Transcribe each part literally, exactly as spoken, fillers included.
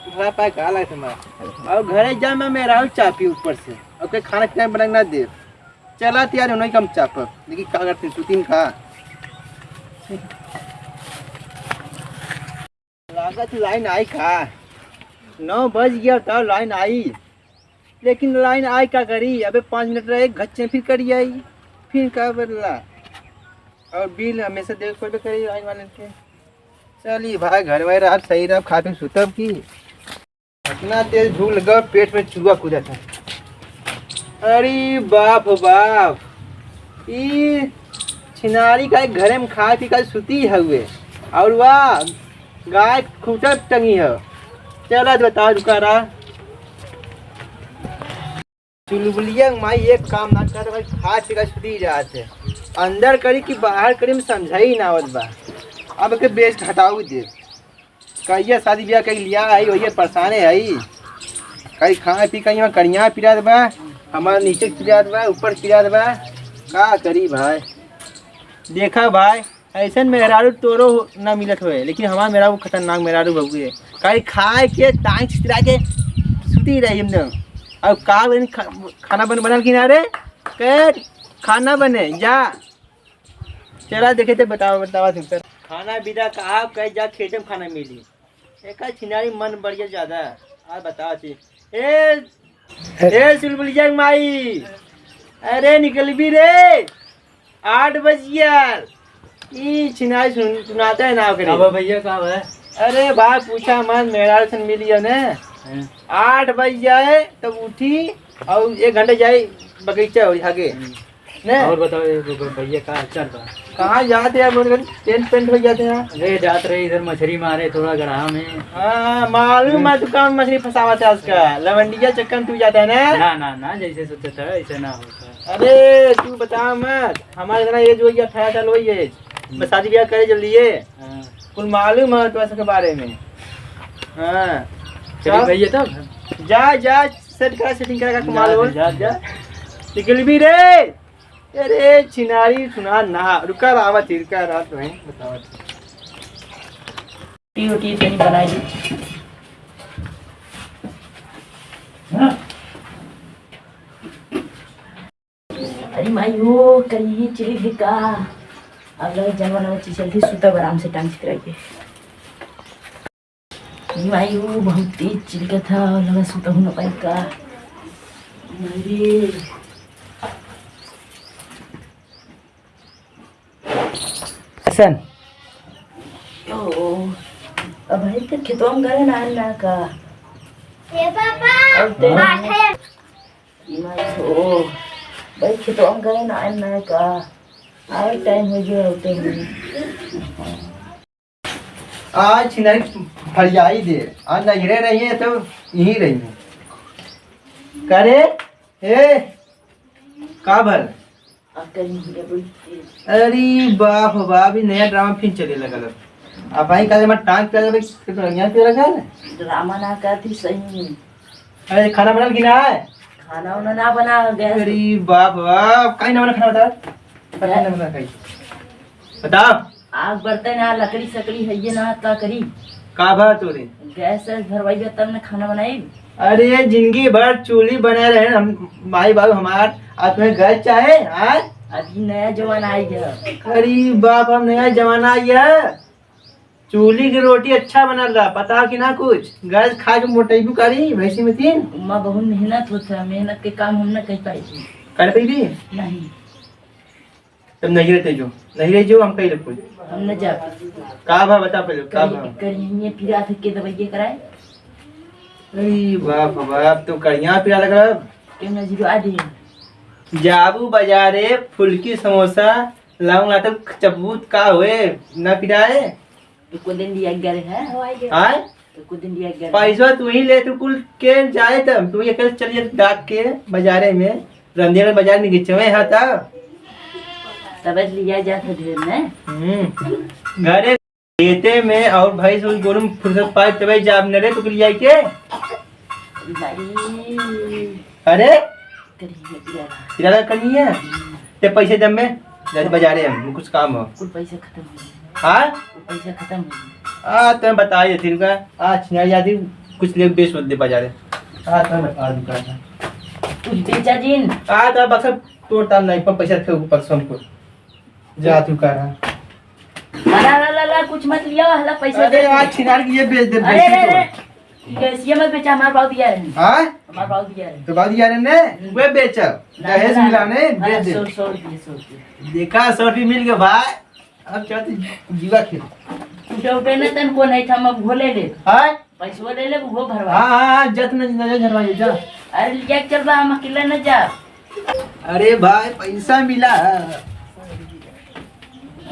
खड़ा पाए का लागत हमार। और घरे जा मैं मेहरारू चापी ऊपर से। और कोई खाना पीना बना के ना दे। चला त यार, उन्हीं कम चापब। लेकिन का करते, सुतीन का? लागत लाइन आई का? नौ बज गया, तब लाइन आई। लेकिन लाइन आई का करी? अबे पाँच मिनट रहे, घच्चे फिर कट जाई। फिर का बदला? और बिल हमेशा देवे के पड़बे करी लाइन वाले के। चली भाई, घर में रहब, सही रहब, खा पी सुतब की। इतना तेज भूख लगा, पेट में चूहा कूदा था। अरे बाप हो बाप, ई छिनारी का घरे में खा पी का सुती हउए, और वाह, गाय खूंटा टंगी है। चला तो बताओ, रुका रहा। चुलबुलिया माई एक काम ना कर भाई, खा पी का सुती जात है। अंदर करी कि बाहर करी में समझा ही ना आवत बा। अब के बेच घटाऊ दे। कहिया शादी ब्याह कई लिया है, वही परेशाने है। कई खाए पी कहीं करिया पिरात बा, हमार नीचे पिरात बा, ऊपर पिरात बा। का करी भाई? देखा भाई, ऐसन मेहरारू तोरो ना मिलत होए, लेकिन हमार मेहरारू खतरनाक मेहरारू बबुए। कहीं खाए के टांग चितरा के सुती रही हम लोग। अब का बन खा-, खाना बन बनल कि ना रे? के खाना बने जा। चला देखे थे, बतावा, बतावा तुम सर। खाना बिना कहा कहे जा, खेते में खाना मिली। एका छिनारी मन बढ़िया ज्यादा। आ बतावा छी। ए, ए सुलबुलिया के माई, अरे निकलबी रे, आठ बज गया। ई छिनारी सुन, सुनाते है ना ओकरे। का बा भैया, का बा? अरे भाई पूछा मत, मेहरारू से मिलियो ने। हैं। आठ बज जाए तब उठी और एक घंटे जाए बगीचा और आगे। हम्म। ने? और बताओ ये ब-, ब-, भैया का हाल चाल बा? कहाँ जाते हैं, बोल, टेंट पेंट हो जाते हैं। अरे जात रहे इधर मछली मारे थोड़ा गढ़ा में। हाँ, मालूम है तू कौन मछली फंसावा था उसका। लवंडिया चक्कर में तू जाता है ना? ना, ना, ना, जैसे सोचा था ऐसा ना होता। अरे तू बता मत, हमारे इतना एज हो गया, अठारह साल हो गए, हम्म। बस शादी ब्याह करे जल्दी ये। हाँ। कुल मालूम है तो सबके बारे में। हाँ। चलिए चल। भैया तब। जा, जा, सेट करा, सेटिंग करा, जा, कमाल हो। जा, जा। निकल भी रे। अरे छिनारी सुना ना, रुका रहा, रुका रहा, तो है, बताओ। रोटी, रोटी तनी बनाई ली। अरे माई, वो करिए चिली भी का? अब लगे जनवा लगे चीज जल्दी सुतब आराम से टांग चितराई के। अरे माई, वो बहुत तेज चिलकत है, लगा सुतहु न पाई का? अरे। सन। ओ, अब भाई तो खेतवा में गए ना, ना का? ए पापा, अब ते हाँ। आठ है। ई माई हो, भाई खेतवा में गए ना, ना का? आवे टाइम हो गया होते हैं। आज छिनारी फरियाई दे, आज नजरे रही है तो यहीं रही है। करे, ए, का भर? आ कहीं ये बोल के अरे बाप हो बाप, ई नया ड्रामा फिर चले लगल। अब भाई कल हमार टांग पे लगे, तो यहाँ पे लगा है। ड्रामा ना करती सही में। अरे खाना बनल कि ना है? खाना उना ना बना, गैस अरे बाप हो बाप, काहे ना बना खाना बता? पता ना बना काहे। बताओ। आग बरते ना, लकड़ी सकड़ी है ये ना, का करी? का भा तोरे? गैस वैस भरवाई बा तब ना खाना बनाई। अरे जिंदगी भर चूल्ही बना रहे हम, माई बाबू हमार, आज तुम्हें गैस चाहे, हाँ? अभी नया जमाना आई है। अरे बाप, हम नया जमाना आई है। चूल्ही की रोटी अच्छा बनल रहा, पता कि ना कुछ? गैस खा के मोटैबू करी, भैंसी में तीन। उम्मा बहुत मेहनत होता है, मेहनत के काम हम ना कर पाई। कर पइबी? नहीं। तब नहीं रहते जो, नहीं रह जो, हम कही कुछ। हम न जा। का भा बता पहले, का कहीं भा? कहीं ये पिरा थे के दवाई कराए। अरे बाप रे बाप, तो कड़िया पिरा लग रहा। क्यों ना जुड़वा दे? जाबू बाजारे फुलकी समोसा लाऊंगा तो चबूत का होए, ना पिराए। एको दिन लिया गए है। आय? एको दिन लिया गए है। पैसा तू ही ले, तू कुल के जाए तब, तू ही अकेले चल जा डाक के बाजारे में, रंधिया बाजार में गिचवे हा ता। तब लिया जात है ढेर में। हम्म। घरे खेते में और भैंस और गोरू में फुर्सत पाए तबे जाब न रे, तू के लिया के। भाई। अरे? करिए पिराला। पिराला करिए? ते पैसे दम में, जा बाजारे हम, कुछ काम हो। कुल पैसा खत्म हो गया। हाँ? कुल पैसा खत्म हो गया। आ, तो बताइए फिर का, आ, छिनारी जाती, कुछ ले बेच मत दे बाजारे। आ, तब आ दुकान है। कुछ बेचा जिन। आ, तब बक्सा तोड़ ताल नहीं, पर पैसा थे ऊपर सब को। जा तू कर। ला, ला, ला, ला, कुछ मत लिया, हला पैसा अरे दे। यार, छिनार की ये बेच दे, अरे, बेच अरे, दे। अरे, ये, ये मत बेचा, हमार बाबू दिया रहे। हाँ? हमार बाबू दिया रहे। तो बाबू दिया रहे ने? वे बेचा। ना, दहेज ना, मिला ना। ने, अरे, बेच दे। सौ, सौ रुपये, सौ रुपये। देखा, सौ रुपये मिल गया भाई। अब क्या तू जीवा खेल। उठे, उठे ना तन को नहीं था, मैं वो ले ले। हाँ? पैसवा ले ले, वो भरवा। हाँ, हाँ, हाँ, जा तू ना, ना, जा, झरवा जा। अरे, ले चल बा, हम अकेला न जा। अरे भाई, पैसा मिला।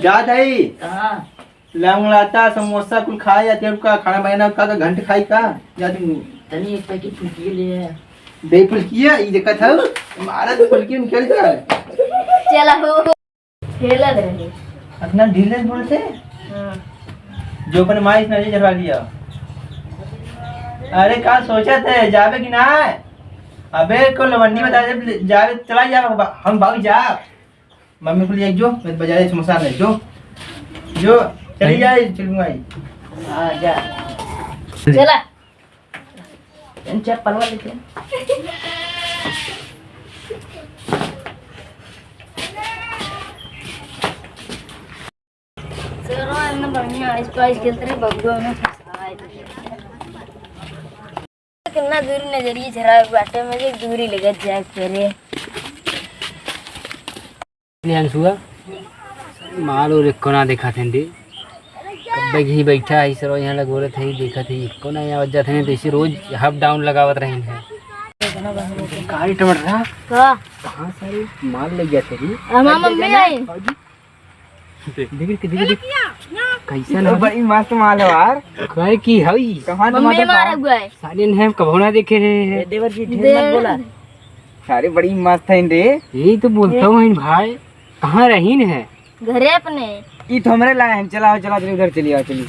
जा दाई। कहाँ? लौंग लाता, समोसा कुल खाए या तेरे का खाना बनाना का, का घंट खाई का? जा तू। तनी एक पैकेट फुल्की ले आया। दे फुल्किया, ये देखा था, मारा तो फुल्की निकल जा। चला हो। खेलत रहे। इतना ढीले बोलते? हाँ। जो अपने माई से नजर झरवा लिया। अरे का सोचत है, जाबे कि ना? अबे को लवंडी बता दे, जाबे चला जा, हम भाग जा। मम्मी को लिए जो, मैं बाजारे समोसा ले जो। जो, चली जाए, चलूंगा ही। हाँ, जा। चला। इन चप्पलवा लेके। चलो, इतना बढ़िया ice spice खेलते रहे, बबुआ में फंसाए। कितना दूर नजरिए झरा बाटे, मुझे दूरी लगत जाए करे। प्रियांशुआ, माल और एको ना देखा थे रे। कब्बे ही बैठा है सर, यहाँ लगोरत है, देखा थे एको ना आवत जात है, तो इसे रोज half down लगावत रहे हैं। कारी टमाटर है? का? कहाँ सारे माल ले गया थे जी? हमार मम्मी आई। देख, देख, देख, देख। कैसन है? बड़ी मस्त माल है यार। कहे की हई? कहाँ मम्मी टमाटर मारा बा? हुआ है। सारे ने हम कभो ना देखे रहे हैं। ए, देवर जी, ढेर मत बोला। सारे बड़ी मस्त है रे। यही तो बोलता हूँ भाई, कहाँ रहीन है? घरे अपने। ई तो हमरे लाए हैं, चलाओ, चलाओ, चलिए उधर चलिए, आओ, चलिए।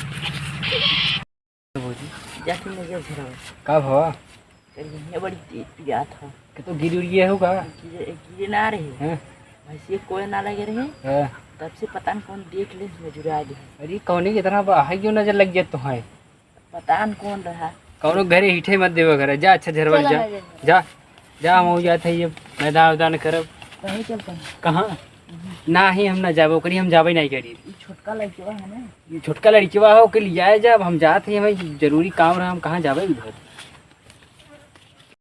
जाके नजर झराओ। का भवा? ये बड़ी तेज पिया था। कि तो गिर उड़ गया होगा? गिरे, गिरे ना रहे। हाँ। भैंसिया कोई ना लगे रहे। हाँ। तब से पता न कौन देख ले, मुझुरा गया। अरे, कौन ही इतना बा-, है क्यों नजर लग गया तो है? पता न कौन रहा। कौनो घरे हिठे मत देवे घरे। जा, अच्छा झरवा चला जा। ना जा। जा, जा, हम हो जात है ये मैदान वैदान करब। कहीं चलते हैं। कहाँ? ना ही हम ना जाबो करी, हम जाबे नहीं करी। ई छोटका लड़कवा है ना? ई छोटका लड़कवा हो के लियाए जाब, हम जात ही, हमें जरूरी काम रहा, हम कहाँ जाबे उधर।